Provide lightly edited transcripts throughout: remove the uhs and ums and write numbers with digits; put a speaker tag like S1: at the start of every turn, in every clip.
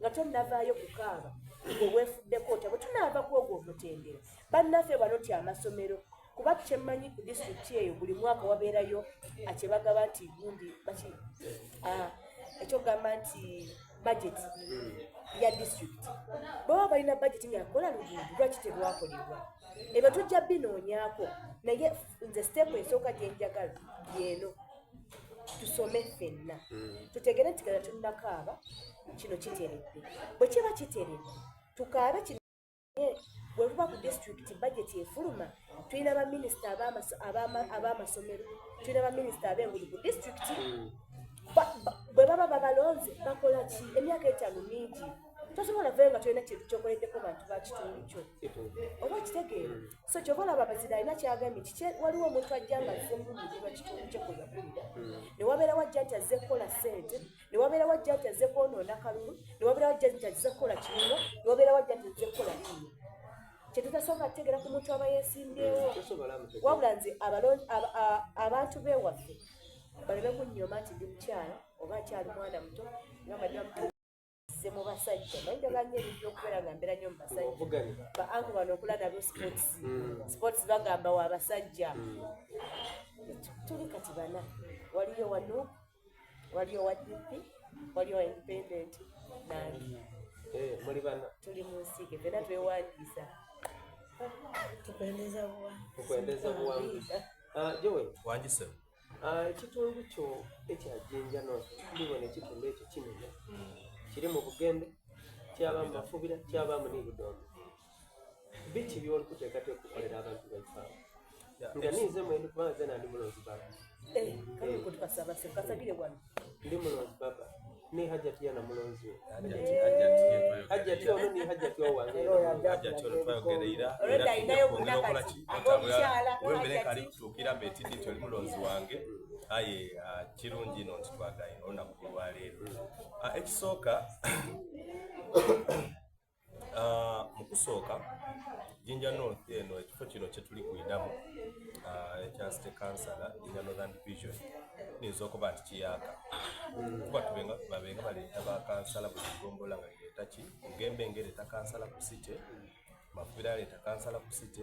S1: Nga tonnavaayo kukaaba gwe weefuddeko otya? Bwe tunaava ku ogwo omutendera, bannaffe bano nti amasomero kuba kyemmanyi ku disitulikiti eyo buli mwaka wabeerayo kye bagaba nti gundi baki ekyokugamba nti bajeti ya disitulikiti baba balina bajeti nga yakola luguudo lwaki terwakolebwa ebyo tujja binoonyaako naye nze siteepu esooka gye njagala yeeno tusome ffenna hmm. tutegere nti gala tunnakaaba kino kiteredde bwe kiba kiteredde tukaabe kino bwe tuba ku disitulikiti bajeti efuluma tulina baminisita ab'amasomero tulina baminisita ab'engudu ku disitulikiti hmm. bwe baba babalonze bakola ki emyaka etaano mingi tosobola vayo nga tolina kintu kyokoleddeko bantu ba kitundu kyo oba okitegeera hmm. so kyova olaba bazira alina kyagambye nti waliwo omuntu ajja nga azze mulubiri kitundu kye kwe yakulira hmm. ne wabeerawo ajja nti azze kukola ssente ne wabeerawo ajja nti azze kwonoona kalulu ne wabeerawo ajja nti azze kukola kinuno ne wabeerawo ajja nti azze kukola binno kyetutasooka kutegeera ku muntu aba yeesimbyewo hmm. wabula nze abantu bewaffe baleme kunnyoma nti ndi mukyala oba akyali mwana muto nga madde nze mu basajja naye njagala nnyo ebintu by'okubeera nga mbeera nnyo mu basajja ba anko bano okula nabo sports mm. sports bagamba wa basajja mm. tuli kati bana waliyo wa nup waliyo wa dp waliyo wa independent nange
S2: eh, muli bana
S1: tuli mu nsiike fena twewandiisa
S2: tukwendeza buwanguzi ah, joel
S3: wangise
S2: Ah, ekitundu kyo ekya Jinja North ndibona ekitundu ekyo kinene kiri mu Bugende kyabamu Mafubira kyabamu ni Budondo biki byoli kuteekateeka okukolera abantu baife abo nga ninze mwendi kubanga zena ndi mulonzi baba
S1: eh,
S2: ndi mulonzi baba ni hajati yana mulonzi we hajati ono ni hajati owange
S3: hajati ono twayogereira era kwongera okola ki wembere kali kutuukira mbetidde nti oli mulonzi wange aye ah, kirungi ino nti twagaine olunaku olwaleero ah, ekisooka Ah, mu kusooka Jinja North eno ekifo kino kyetuli kuidamu ah, ekya city councilor Jinja Northern Division niyinza okuba nti kiyaaka kuba tubenga babenga baleeta ba kansala buli gombola nga lireeta ki Bugembe ng'ereeta kansala ku city Mafubira yaleeta kansala ku city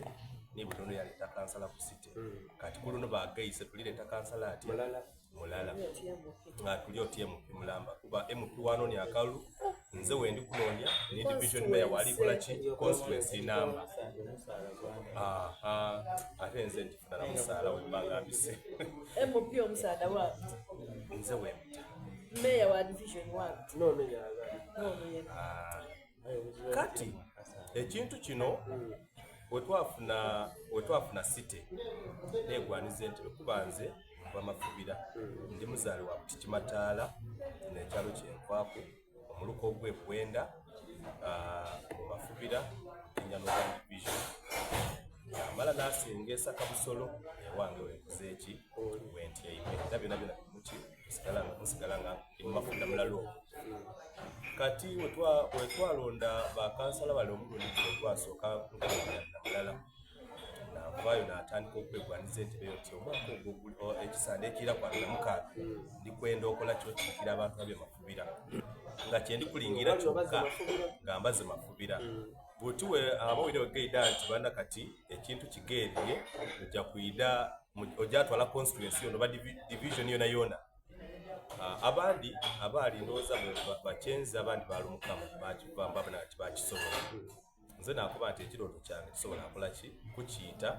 S3: ni Butondo yaleeta kansala ku city kati kuluno bagaise tulireeta kansala atya mulala nga tuli oti mp mulamba kuba mp wanonya akalulu nze wendi kunonya ni division mayor wali kola ki constituency number aha ate nze ndifuna na musaala wembanga mbise
S4: mp omusaada wa
S3: nze wempita
S4: mayor wa division wa
S2: no no ya
S4: no no
S3: ah. Kati ekintu kino wetwafuna wetwafuna city negwaniza entebe kuba nze nva Mafubira ndi muzaale wa Butiki Mataala nekyalo kyenvaako omuluka ogw'e Bwenda ah, mu Mafubira Jinja Northern Division namala nasenga Kabusolo ewange wenkoze eki wentyaime era byona byona muki nsigala nga ndi mumafunda mulala ogwo kati wetwalonda bakansala bale omulundi guno ogwasooka namulala navaayo natandika okwegwaniza entebe yo nti omwaka ogwo ekisande ekiira ku 26 ndikwenda okola kyokiikira abantu abye mafubira nga kyendi kulingira kyokka nga mbaze mafubira buti we abawire wegaida nti bana kati ekintu kigeerye ojja kwida ojatwala constituency yona oba division yona yona ah, abandi abaali ndowooza bakyenzi abandi baalumukamu bakivaamu babona nti bakisobola nze nakuba nti ekirooto kyange kisobola akola ki kukiyita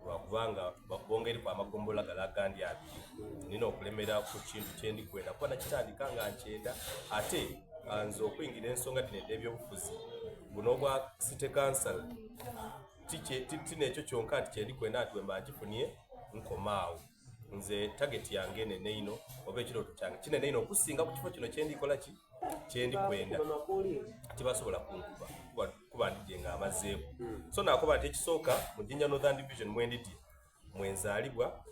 S3: lwakubanga bongeriku amagombolola gala agandi abiri nina okulemera ku kintu kyendi kwenda kuba nakitandika nga nkyenda ate ah, nze okuyingira ensonga dino ed'ebyobufuzi buno obwa city council ti nekyo kyonka nti kyendi kwenda nti wemba nkifunye nkomaawo nze target yange nene ino oba ekirooto kyange kinene ino okusinga ku kifo kino kyendikola ki kyendi kwenda tibasobola kunkuba kuba ndije nga amazeeko hmm. so nakuba nti ekisooka mu Jinja Northern Division mwendidi mwenzaalibwa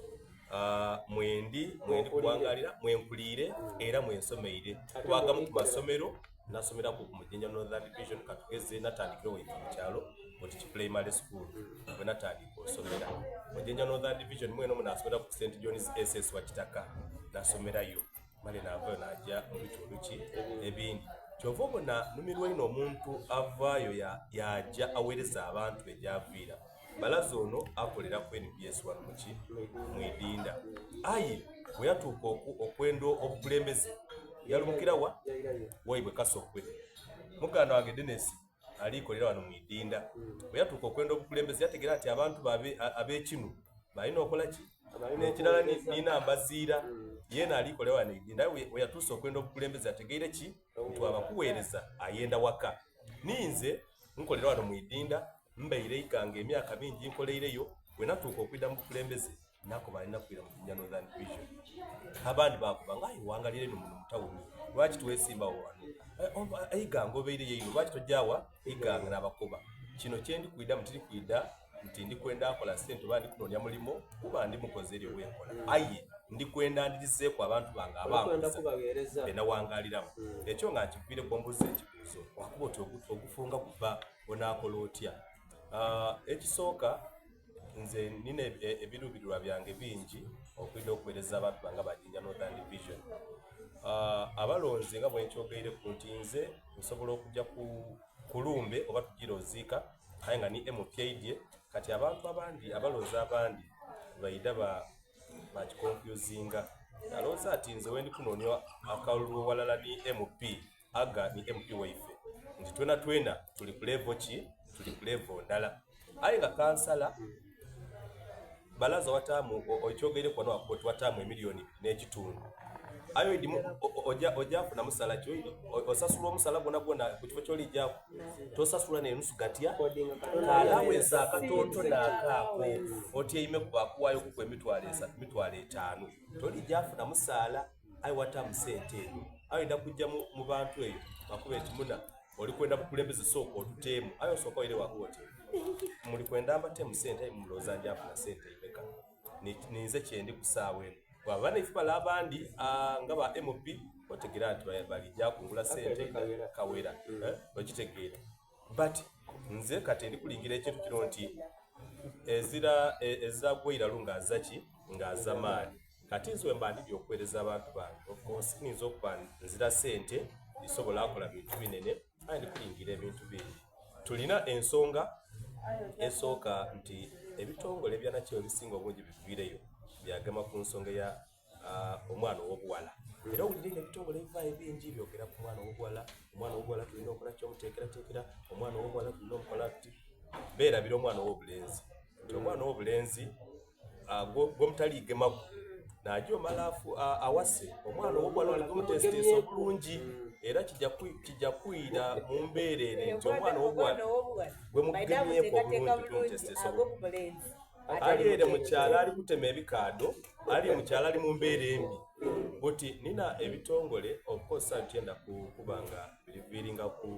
S3: ah, mwendi mwendi kuwangalira mwenkuliire era mwensomeire kubagamu ku masomero nasomeraku ku Jinja Northern Division katugeze natandikira owaife mu kyalo Butiki Primary School bwe natandika osomera mu Jinja Northern Division mwene omu nasomera ku St John's SS wa Kitaka nasomerayo male navayo naja mu bitundu ki ebindi. Kyova obona numirwa inho omuntu avaayo yaaja awereza abantu be gy'aviira. Balaza ono akolera ku nbs wano muki mu Idinda. Aye bwe yatuuka okwenda obukulembeze yalumukira wa? Waibwe Kasokwe. Muganda wange Denis ali kolera wano mu Idinda. Bwe yatuuka okwenda obukulembeze yategeera nti abantu ab'ekinu balina okola ki? N'ekirala nina mbaziira yeena ali kolera wano Idinda. Aye bwe yatuusa okwenda obukulembeze ategeire ki? Nti abakuweereza ayenda waka. Ninze nkolera wano mu Idinda Mbaire Iganga emyaka mingi nkoleireyo, bwe natuuka okwidha mu bukulembeze nakoba alina kwira mu Jinja Northern Division. Abandi baakoba nga aye wangalira ino muno mu tawuni, lwaki tiwesimbawo wano? Eh, Iganga obaireyo inho, lwaki tojawa Iganga? Nabakoba kino kye ndi kwidhamu tiri kwidha nti ndi kwenda nkola sente oba ndi kunoonia mulimo kuba ndi mukozi eryo bwenkola, aye ndi kwenda ndirizeeku abantu bange abankuza be nawangaliramu. Ekyo nga nkiviireku ombuuza ekibuuzo wakuba oti ogufunga guba Onaakola otya? Ekisooka, nze nina ebiruubirirwa byange bingi okwidha okuweereza abantu bange aba Jinja Northern Division. Abalonzi nga bwenkyogeireku nti nze nsobola okuja ku lumbe oba tujiire oziika aye nga ni MP aidye, kati abantu abandi abalonzi abandi baidha bakikonfyuzinga. Alowooza ati nze wendi kunoonia akalulu ghalala ni MP Aga ni MP waife nti twena twena tuli ku level ki? Tuli ku level ndala. Aye nga kansala balaza wataamu okyogeire kuwano wakuba oti wataamu emiliyoni n'ekitundu. Aye oidi oja oja funa musala ki? Osasula omusala gwona gwona ku kifo ky'olijaku tosasula n'enusu gatya kalawensi akatotono akaako otyaime ku bakuwaayo kuku emitwalo esatu mitwalo etaanu tolija funa musaala. Aye wataamu sente edho. Aye oidha kuja mu bantu eyo bakube nti muna oli kwenda bukulembeze sooka otuteemu. Aye osooka oire wakuba oti muli kwenda mbateemu sente aye mulowooza nja funa sente imeka? Ninze kyendi ku saawa eno. Bwaba banaife bale abandi nga ba MP otegeera nti balija kungula sente kawera okitegeera. But nze kati ndi kulingira ekintu kino nti ezira ezira gweiralu ng'aza ki ng'aza maani. Kati nze wemba ndidye okuwereza abantu bange, of course ninza okuba nzira sente ndisobola akola bintu binene aye ndi kulingira ebintu bingi. Tulina ensonga esooka nti ebitongole ebyanakyewa ebisinga obungi biviireyo byagema ku nsonga eya uh, omwana ow'obuwala. Era owulire nga ebitongole ebivaayo bingi byogera ku mwana ow'obuwala, omwana ow'obuwala tulina okola ki omuteekerateekera, omwana ow'obuwala tulina omukola tuti. Beerabira omwana ow'obulenzi nti omwana ow'obulenzi ah, gwomutalii-gemaku naja omala awase omwana ow'obuwala oli gumuteesiteesa obulungi era kijja kwira mu mbeera ere nti omwana ow'obuwala gwe mugemyeku obulungi tumuteesiteesa obulungi ali ere mu kyalo ali kutema ebikaado ali mu kyalo ali mu mbeera embi buti nina ebitongole of course ntyenda kuba nga biriviiringa ku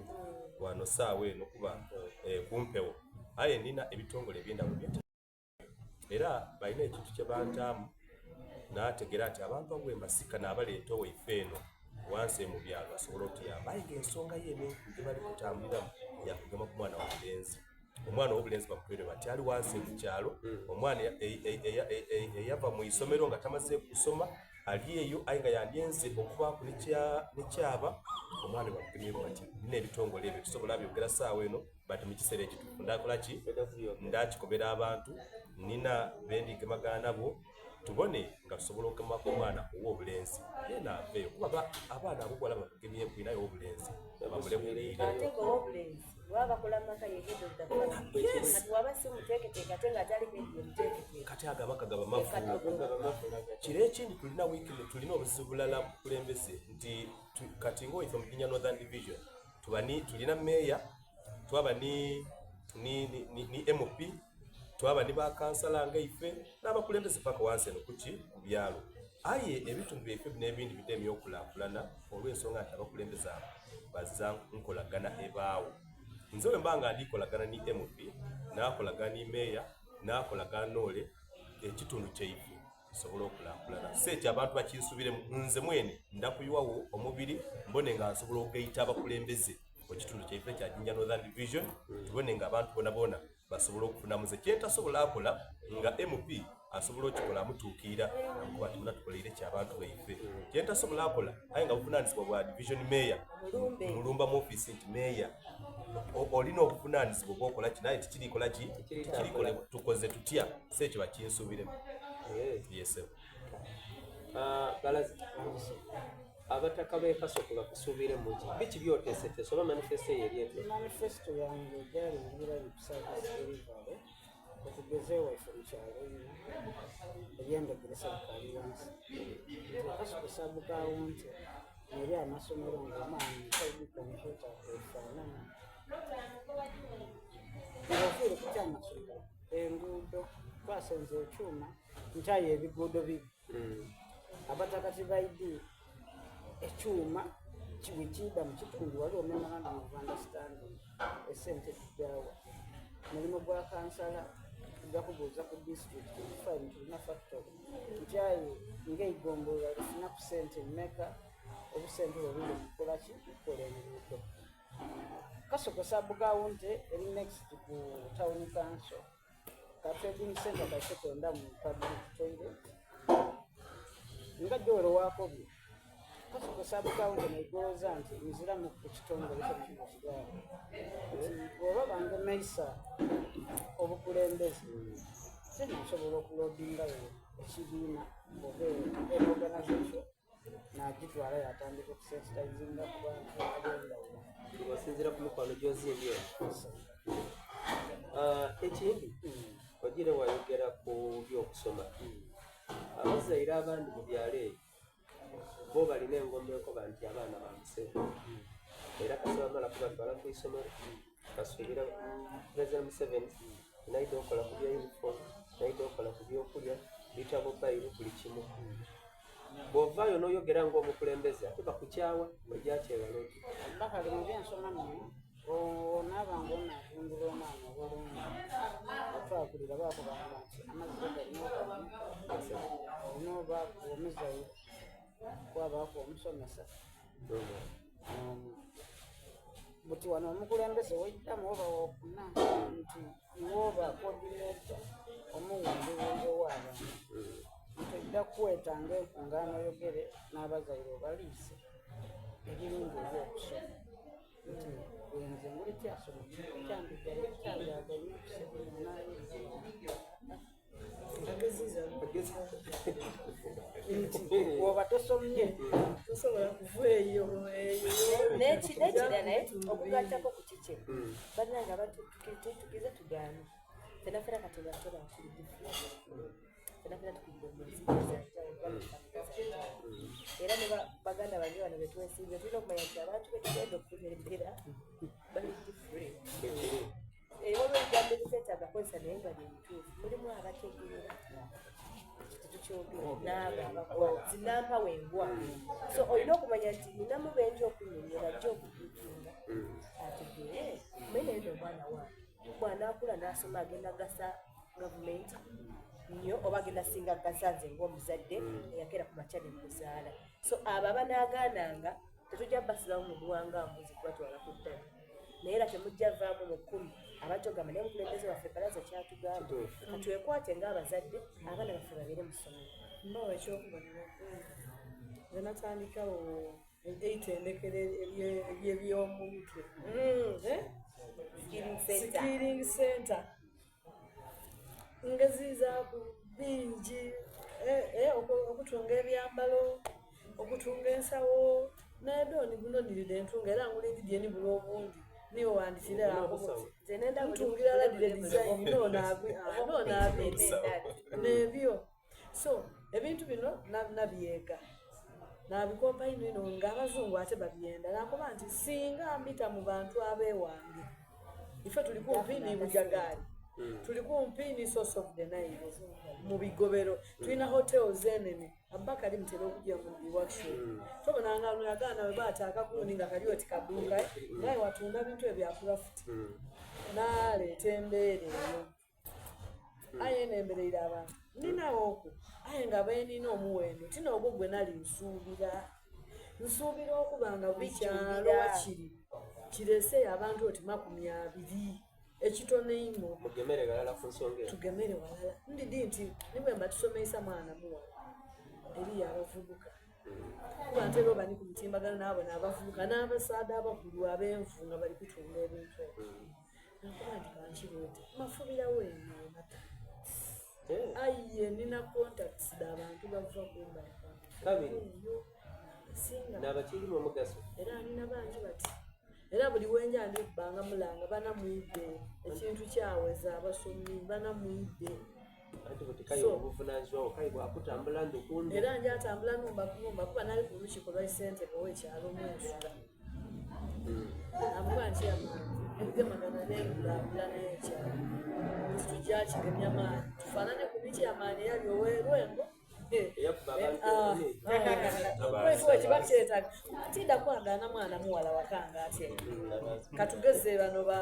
S3: wano saawa eno kuba eh, kumpewo aye nina ebitongole ebyendawulo Era balina ekintu kye bantaamu naategera nti abantu abo bwe mbasika naabaleeta owaife eno wansi mu byalo basobole otuyamba. Aye ng'ensonga ye eno enkulu gye bali kutambuliramu ya kugema ku mwana wa bulenzi. Omwana ow'obulenzi bamutwire bati ali wansi mu kyalo, omwana eyava mu isomero nga tamaze kusoma ali eyo aye nga yandyenze okubaaku ni kyaba, omwana bamugemyeku bati. Nina ebitongole ebyo tisobola byogera saawa eno. But mu kiseera ekituufu ndakola ki? Ndakikobera abantu nina bendigemagana nabo tubone nga tusobola okugema ku mwana ow'obulenzi yena aveeyo kuba abaana abobuwala bamugemyeku inaye ow'obulenzi bamulekuliire.
S1: Ate nga ow'obulenzi bwaba bakola mu maka ye head of the family. Kati waba si muteeketeeke ate nga atali head ye muteeketeeke.
S3: Kati ago amaka gaba mafu. Kiro ekindi tulina wiiki tulina obuzibu bulala bukulembeze nti kati ng'oife mu Jinja Northern Division tuba ni tulina meeya twaba ni, ni, ni, ni, ni MP twaba ni bakansala nga ife n'abakulembeze paka wansi eno kuki ku byalo aye ebitundu byaife bino ebindi bidemye okulakulana olw'ensonga nti abakulembeze abo baza nkolagana ebaawo nze bwe mba nga ndikolagana ni MP nakolagana ni meeya nakolagana n'ole ekitundu kyaife nsobole okulakulana si ekyo abantu bakinsubiremu nze mwene ndakuyiwawo omubiri mbone nga nsobola okugaita abakulembeze mu kitundu kyaife kya Jinja Northern Division tubone nga abantu bonabona basobola okufunamu nze kyentasobola akola nga MP Asobola okikola amutuukirira namukoba ati munatukoleire ki abantu baife. Kye ntasobola kola aye nga buvunanizibwa bwa division mayor, mulumba mu ofiisi nti mayor olina obuvunanizibwa obwokola kino aye tikiri kola ki tikiri kolebwa, tukoze tutya? So ekyo bakinsuubiremu. Yes sir.
S2: Balaza, abataka b'e Kasoko bakusuubiremu ki? Biki by'oteeseteese oba manifesto eyo eri etya?
S5: Manifesto yange gyalingirira ku service delivery okugeza ewaife mu kyalo ino ebyendegeresa bikaali wansi nti Kasoko sub county eri amasomero ng'omwana taidi kompyuta efaanana ng'ofiire ku kyamasomero enguudo twasenza ekyuma nti aye ebiguudo bibi abataka tibaidi ekyuma bwekiida mu kitundu waliwo memorandum of understanding esente zijjawa mulimu gwa kansala tujja kubuuza ku disitulikiti nti fine tulina factory nti aye ng'eigombolola lifuna ku sente mmeka obusente obwo buli mukukola ki mukukola enguudo Kasoko sub county eri next ku town council ka trading center kaife twenda mu public toilet nga Joel wakobye Kasoko sub county neigooza nti nziramu ku kitongole kyo kino kirwala nti bw'oba bangemeisa obukulembeze sina nsobola okuloadingayo ekibiina oba an organization nagitwala yatandika okusensitizinga ku bantu ab'enjawulo
S2: ng'osinziira ku mikwano gy'ozimbye. Ah, ekindi ogiire wayogera ku by'okusoma. Abazaire abandi mu byalo eyo bo balina engombo ekoba nti abaana ba Museveni era kasita bamala kubatwala ku isomero basuubira Pulezidenti Museveni naidha okola ku bya yunifoomu, naidha okola ku by'okulya, bitabo, bayiro buli kimu. Bw'ovaayo n'oyogera ng'omukulembeze ate bakukyawa oja kyewala otyo.
S5: Bakali mu byensoma muno onaaba nga onagundula omwana obulungi otwakulira bakubanga nti amazzi galina okanywa olina obaaku omuzaire kwabaaku omusomesa n'omwana buti wano omukulembeze waiddamu oba wokuna nti iwe oba coordinator omuwundiwundi ow'abantu nti oidha kwetanga enkungaana oyogere n'abazaire obaliise ebirungi eby'okusoma nti nze nguli tyasoma kyandyaagaine oba tosomye
S4: tosobola kuva eyo
S1: N'ekirala naye okugattako ku kikye bannange abantu tukize tugaane fena fena Katonda yatutonda nga tuli different fena fena tukulidde mu nsi ezanjawulo oba mu famire ezanjawulo era ne baganda bange bano betwesinze tulina okumanya nti abantu betugenda okukulembera bali different. Eh, waliwo ebigambo ebiteetaaga kozesa naye nga bye bituufu. Mulimu abategeera tetukyogera n'abo abagwa zinampa wengwa. So olina okumanya nti ninamu benja okunyonyola ajja okutuukinga ategeere naye naye no omwana wange bw'anaakula n'asoma agenda gasa gavumenti nnyo oba agenda singa gasa nze ng'omuzadde eyakeera ku makya ne muzaala. So abo abanaagaananga tetujja basibamu muguwa nga mbuzi kubatwala ku ttale naye era temujja vaamu mu kkumi abajja ogamba naye omukulembeze waffe balaza kyatugamba katwekwate ng'abazadde abaana baffe babeere mu ssomero.
S4: Mbawa ekyokubonera nze natandikawo eitendekero ery'ebyomumutwe skilling center Ngezizaaku bingi okutunga ebyambalo, okutunga ensawo, n'edho ni guno dhiri dhe ntunga era ngula edhidhye ni bule obundi ni bwewandhitira ntungira ghala dhire dizayini n'ono abita n'ebyo. So ebintu bino nabyega nabikompa inho inho nga abazungu ate babyenda nakoba nti singa mbita mu bantu ab'ewange ife tuli kumpi ni Bujagaali tuli kumpi ni Source of the Nile mu bigobero tulina hotels enene abakali mutera okujja mu bi workshop tobona nga luno agaana bwe baata akagundi nga kali oti kaduuka naye watunda bintu ebya craft naleeta embeera eyo aye nembereire abantu ninawo oku aye nga benina omuwendo ti nogwo gwe nali nsuubira nsuubira okuba nga buli kyalo wakiri kireseyo abantu oti 20. Ekitono einho.
S2: Mugemere ghalala ku nsonga eno.
S4: Tugemere ghalala. Ndidhi nti ni bwemba tusomeisa mwana mughala, eriyo abavubuka. Kuba ntera oba ni ku mutimbagano naabona abavubuka n'abasaadha abakulu ab'envu nga bali kutunda ebintu ebyo. Nakoba nti kankireete. Mafubirawo eno e Mata. Aye nina contacts dha bantu bava kumbali kwa
S2: Kabiri.
S4: eyo nabasinga.
S2: N'abakirimu omugaso.
S4: Era nina bangi bati. Era buli wenja ndi kubanga mulanga bana mwidhe ekintu kyaweza abasomi bana mwidhe.
S2: Anti buti kayi
S4: So-
S2: obuvunanyizibwa bwo kayi bwakutambula ndukundu.
S4: Era nja tambula numba ku numba kuba nali ku lukiiko lwa ssentebe ow'ekyalo mwensula. Amuba nti amaani ebigemagana n'enkulaakulana y'ekyalo nti tujja kigemya maanyi tufaanane ku miti amaani eyali ow'e Lwengo.
S2: Eyakuba abantu
S4: Ah,
S2: ennimi.
S4: ah. Kiba kyetaaga tinda kwagaana mwana muwala wakanga atya katugeze bano ba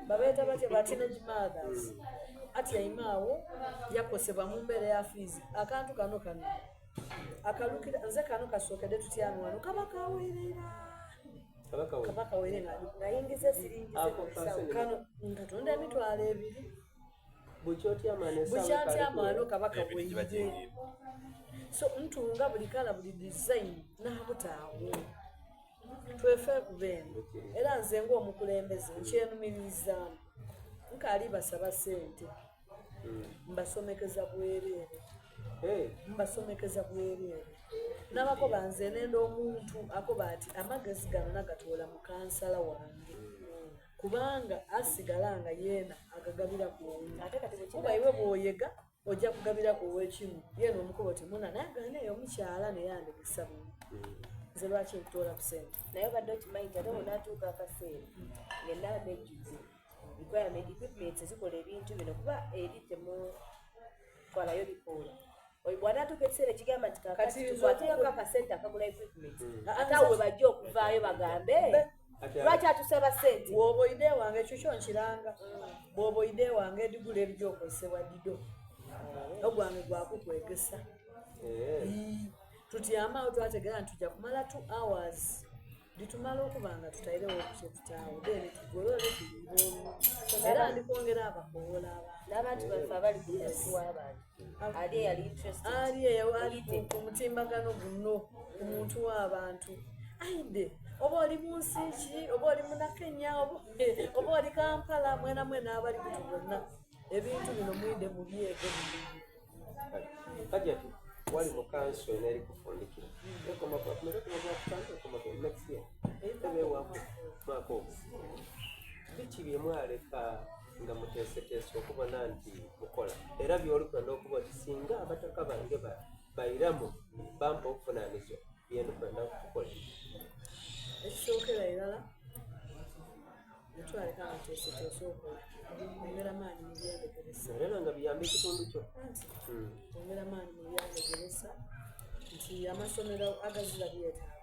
S4: babeeta batya ba teenage mothers atyaime awo yakosebwa mu mbeera ya fiizi akantu kano kano akalukira nze kano kasookedde tutyami wano kaba kaweerera
S2: Kabaka we.
S4: kaba kaweere nga
S1: Ngayingiza siringize
S2: Ako
S1: mu bisawo.
S2: kasente.
S4: kano nkatunda 20,000
S2: Bukyotyama n'essaawa
S4: bukyatyamu
S2: ekali
S4: ano kabaka
S3: Ebiri giba
S4: bweire
S3: giyingire.
S4: So ntunga buli kala buli design n'abutaawo twefe kuba eno era nze ng'omukulembeze nkyenumirizaamu nkaali basaba ssente mbasomekeza bwereere
S2: Hey,
S4: mbasomekeza bwereere nabakoba nze nenda omuntu akoba ati amagezi gano nagatoola mu kansala wange kubanga asigala nga yeena agagabira ku wundi
S1: Ate kati bwe
S4: kuba iwe bw'oyega ojja kugabira ku ow'ekimu yeena omukubo temuna naye agana eyo omukyala naye andegesa buno nze lwaki nkutoola ku sente
S1: naye obadde okimanyi nti ate bw'onaatuuka akaseera ng'ennamba ejjudde requirement equipment ezikola ebintu bino kuba eri temutwalayo bikoola Oyo bw'anaatuuka ekiseera ekigamba nti
S4: Kati
S1: kakati
S4: nze
S1: tukwateyoko akasente akagula equipment ate awo we bajja okuvaayo bagambe
S2: Ati
S1: lwaki atusaba sente
S4: bw'oba oyide wange ekyo kyo nkiranga bw'oba oyide wange edigula ebigyokozesebwa dido ogwange gwakukwegesa
S2: eh,
S4: tutyame awo twategera nti tujja kumala 2 hours ditumala okuba nga tutairewo okukyetutaawo then tugolole tulibeemu era ndikwongera abakoola abantu
S1: n'abantu baffe abali ku muntu w'abantu ali eyali interested
S4: ali eyo ali ku- ku mutimbagano guno ku muntu w'abantu aide oba oli mu nsi ki oba oli munakenya oba oba oli kampala mwena mwena abali kutu bonna ebintu bino mwide mu byego bino
S2: Hajati wali mu kanso eno eri kufundikira. Ekoma kwa kumeka ekoma kwa kutandika ekoma kwa next year. Tebeewako mwaka ogwo. Biki bye mwaleka nga muteeseteese okubona nti mukola era by'oli kwenda okuba oti singa abataka bange ba- bairamu bampa obuvunaanyizibwa bye ndikwenda kukola.
S4: Ekisookera irala netwaleka nga teeseteese okola ongera maanyi mu byendegeresa
S2: Era nga biyamba ekitundu kyo.
S4: anti ongera maanyi mu byandegeresa nti amasomero agazira byetaago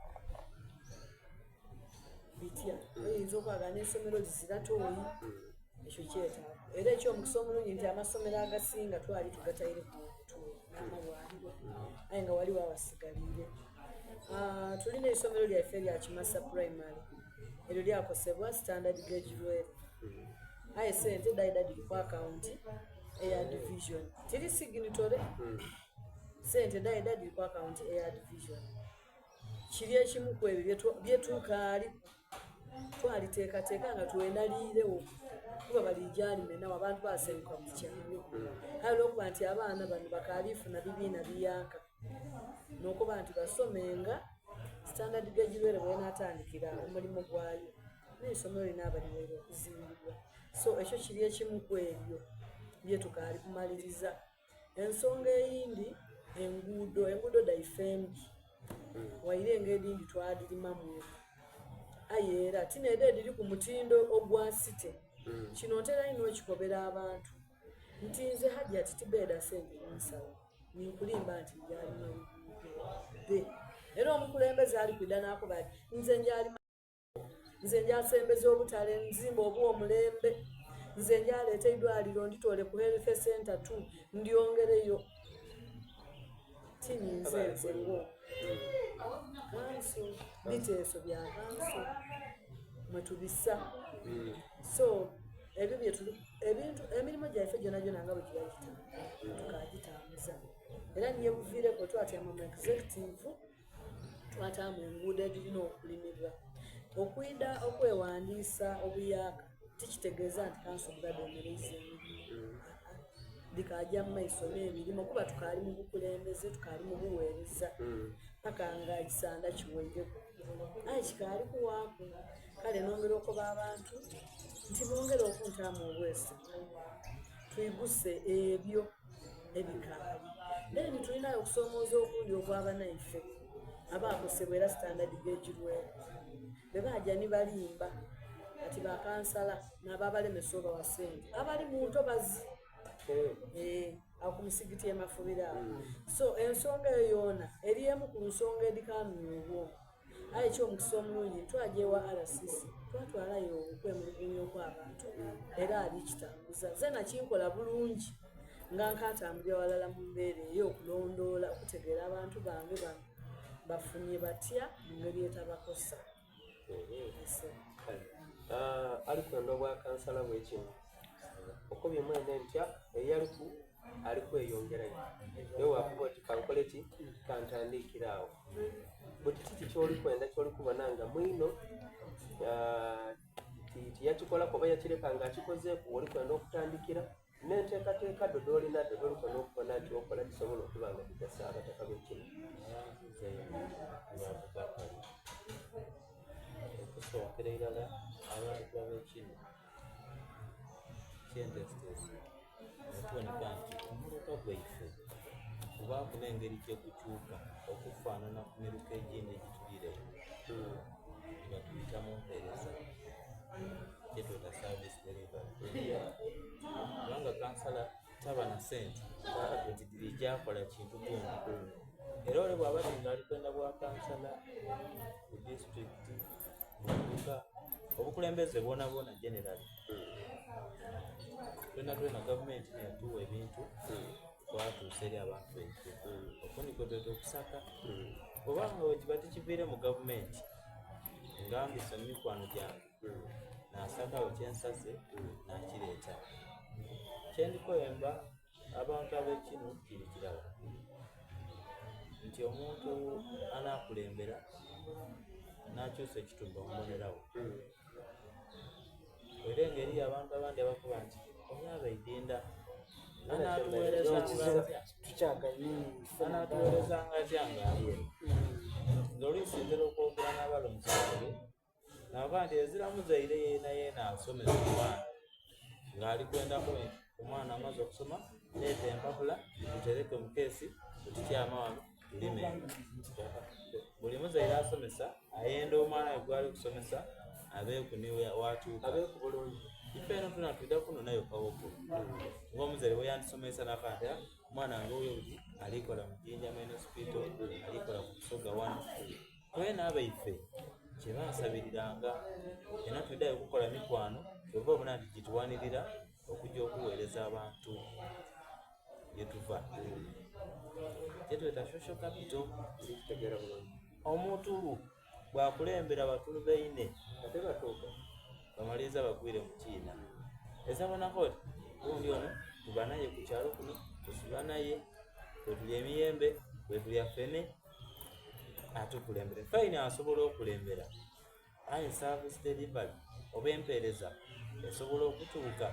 S4: bitya oyinza okwagala n'essomero lizira tooyi ekyo kyetaago era ekyomukisa omulungi nti amasomero agasinga twali tugataire ku butuulo n'amalwaliro aye nga waliwo abasigaliire Ah, tulina essomero lyaffe erya Kimasa Primary eryo lyakosebwa standard gauge rail aye sente daida diri ku akawunti eya division tiri signatory sente daida diri ku akawunti eya division kiri ekimu ku ebyo byetukaali twaliteekateeka nga twenaliirewo kuba balijalimenawo abantu basenguka mu kyalo kale olwokuba nti abaana bano bakaalifuna bibiina biyanka n'okuba nti basomenga standard gauge rail bwenatandikira omulimu gwayo n'essomero lina abaliweera okuzimbibwa so ekyo kiri ekimu ku ebyo byetukaali kumaliriza ensonga eyindi enguudo enguudo daife embi waire eng'edindi twadirimamu aye era tineeda ediri ku mutindo ogwa site kino ntera ino okikobera abantu nti nze Hajati tibeeda sente munsawo ninkulimba nti njalima luguudo be era omukulembeze ali kwida nakuba ati nze njalima nze njasembeza obutale nzimba oba omulembe nze njaleeta eidwaliro nditoole ku health center tu ndyongereyo tininze nze ngo kanso biteeso bya kanso mwetubisa so. Ebyo bye tuli ebintu emirimo gyaife gyonagyona nga bwe giba gitambula tukagitambuza era ni ye buviireku twatyama mu executive twataamu enguudo edhirina okulimibwa. Okwidha okwewandiisa obuyaaka tikitegeeza nti kanso dhiba dhemereiza emirimo, aa dhikaagya mu maiso n'emirimo kuba tukaali mu bukulembeze tukaali mu bugheereza paka nga ekisandha kiweireku. Aye kikaali kuwaaku kale nongera okoba abantu nti bongere okuntaamu obwesigwa twiguse ebyo ebikaali. Then tulinayo okusomooza okundi okwa banaife abaakosebwa era sitandadi gejirweku be baaja ni balimba ati bakansala n'ababalemesa obawa sente abali mu ntobazi eh, awo ku musigiti e Mafubira awo. So ensonga eyo yoona eri emu ku nsonga edhikaanumya obwongo. Aye eky'omukisa omulungi twaja ewa RCC twatwalayo okwemulugunya okw'abantu era ali kitambuza. Zena kinkola bulungi nga nkatambulira walala mu mbeera eyo okulondoola okutegeera abantu bange bano bafunye batya mu ngeri etabakosa.
S2: Ah, ali kwenda obwa kansala bwekino okobye mwene ntya eyaliku ali kweyongerayo naye wakuba oti kankole ki kantandiikire awo buti kiki kyoli kwenda kyoli kubona nga mwino ah, tiyakikolaku oba yakireka nga akikozeeku oli kwenda okutandikira n'enteekateeka dho dh'olina dho dh'oli kwenda okubona nti okola dhisobola okuba nga dhigasa abataka b'ekino.
S6: Okusookera irala abantu ab'ekino ky'enteesiteesi okuboneka nti omuluka gwaife gubaaku n'engeri gye gukyuka okufaanana ku miruka egindi egituliraine nga tubita mu mpeereza gyetweta service delivery kubanga kansala taba na sente nti dhirija kola kintu gundi era ole bw'aba ti nga ali kwenda bwa kansala ku disitulikiti muluka obukulembeze bwonabwona generally twenatwena gavumenti neyatuwa ebintu twatuusa eri abantu baife okwo nikwo tweta okusaka oba nga wekiba tikiviire mu gavumenti nga mbisa mu mikwano gyange nasakawo kyensaze nakireeta kyendikwemba abantu ab'ekinu kiri kirala nti omuntu anakulembera nakyusa ekitundu omubonerawo era engeri abantu abandi abakuba nti oyo abaidinda anatuweerezanga atya nga ali eno nze oluisi ntera okwogera n'abalonzi bange nava nti ezira muzaire yeena yeena asomesa omwana ng'ali kwendaku omwana amaze okusoma leeta empapula tutereke mu keesi tutyama wano tulime buli muzaire asomesa ayenda omwana we gwali kusomesa abeeku ni watuuka
S2: abeeku bulungi
S6: ife eno tuna twida kuno nayo kawoko ng'omuzaire bwe yandisomesa nakati ah, omwana wange oyo buti alikola mu Jinja Main Hospital alikola ku Busoga wano twena abaife kyebansabiriranga era twiddayo okukola mikwano kyova obona nti gituwanirira okujja okuweereza abantu gyetuva kyetweta social capital omutulu bwakulembera batulu baine
S2: ate batuuka
S6: bamaliriza bagwire mu kiina ezabonako oti gundi ono tuba naye ku kyalo kuno tusula naye kwetulya emiyembe kwetulya fene atukulembere fine asobola okulembera aye service delivery oba empeereza esobola okutuuka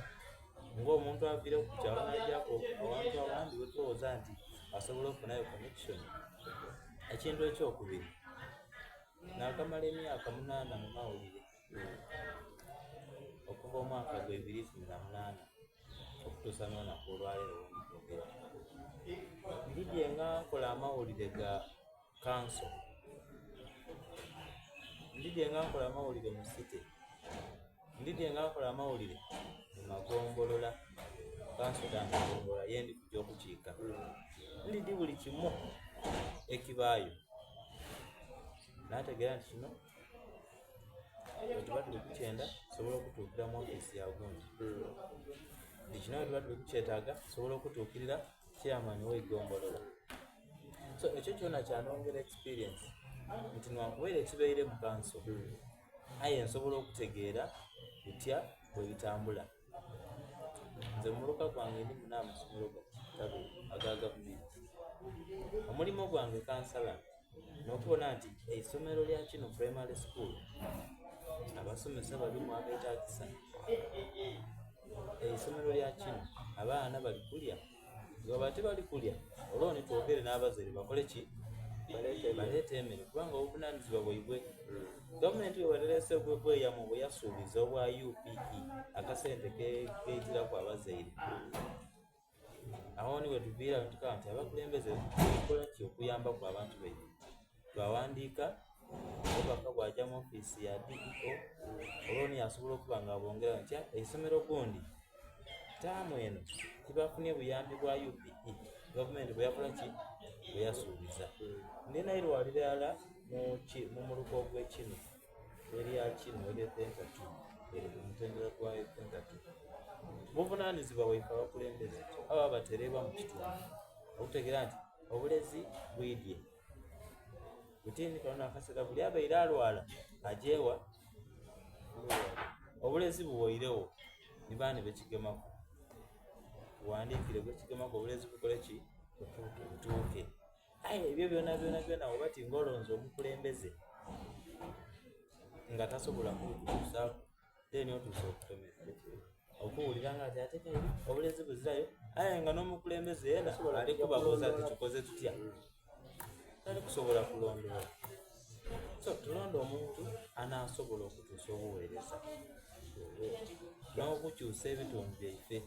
S6: ng'omuntu aviire ku kyalo n'agyako awantu awandi wetulowooza nti asobola okufunayo connection ekintu ekyokubiri nakamala emyaka munaana mu mawulire okuva omwaka gwebiri 18 okutuusa n'olunaku olwaleero wendikwogera ndidye nga nkola amawulire ga kanso ndidye nga nkola amawulire mu city ndidye nga nkola amawulire mu magombolola kanso damagombolola yendi kujja okukiika ndidi buli kimu ekibaayo nategeera nti kino wetuba tuli kukyenda tusobola okutuukira mu ofiisi ya gundi nti kino wetuba tuli kukyetaaga tusobola okutuukirira chairman w'eigombolola so ekyo kyona kyanongera experience nti nwankubaire ekibaire mu kanso aye nsobola okutegeera butya bwe bitambula. Nze mu muluka gwange ndimu n'amasomero gati aga gavumenti. Omulimo gwange kansala n'okubona nti eisomero lya kino Primary School abasomesa balimu abetagisa, eisomero lya kino abaana bali kulya, bwebaba tibali kulya olwo ni twogere n'abazaire bakole ki? Baleete emere kubanga obuvunanizibwa bwaibwe. Gavumenti bweba terese bweyamo bweyasuubiza obwa UPE akasente keitiraku abazaire. Agho ni wetuviira nitukoba nti abakulembeze tukola ki okuyambaku abantu baife? Twawandiika obubaka bwaja mu ofiisi ya DEO olwo ni asobola okuba nga abongera nti eisomero gundi taamu eno tibafunye buyambi bwa UPE gavumenti bweyakola ki? Bweyasuubiza. Ndina eirwaliro irala mu muluka ogw'e Kinu erya Kinu Health Centre 2 eri ku mutendera gwa Health Centre 2. Buvunanizibwa bwaife abakulembeze abo abatereebwa mu kitundu okutegeera nti obulezi bwidye. Butini kano n'akaseera buli abaire alwala ajeewa obulezi buwairegho ni baani bekigemaku. Tuwandiikire gwekigemaku obulezi bukole ki? Butuuke. Aye ebyo byonabyona bwoba ti nga olonze omukulembeze nga tasobola kubikutuusaaku, then otuuse okutomera. Okuwulira nga ati ate kaire obulezi buzirayo aye nga n'omukulembeze yena ali kubabuuza ati tukoze tutya? Tali kusobola kulondoola. So tulonde omuntu anaasobola okutuusa obuweereza n'okukyusa ebitundu byaife.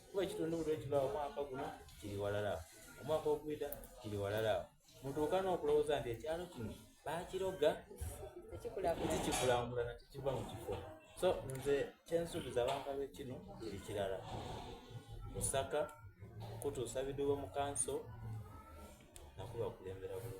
S6: Kuba ekitundu buli lwekibaawo omwaka guno kiri walala, omwaka ogwidha kiri walala. Mutuuka n'okulowooza nti ekyalo kino baakiroga tikikulankulana tikiva mu kifo. So nze kyensuubiza abantu ab'e kino kiri kirala, kusaka, kutuusa bidhuubo mu kanso na kubakulembera bulungi.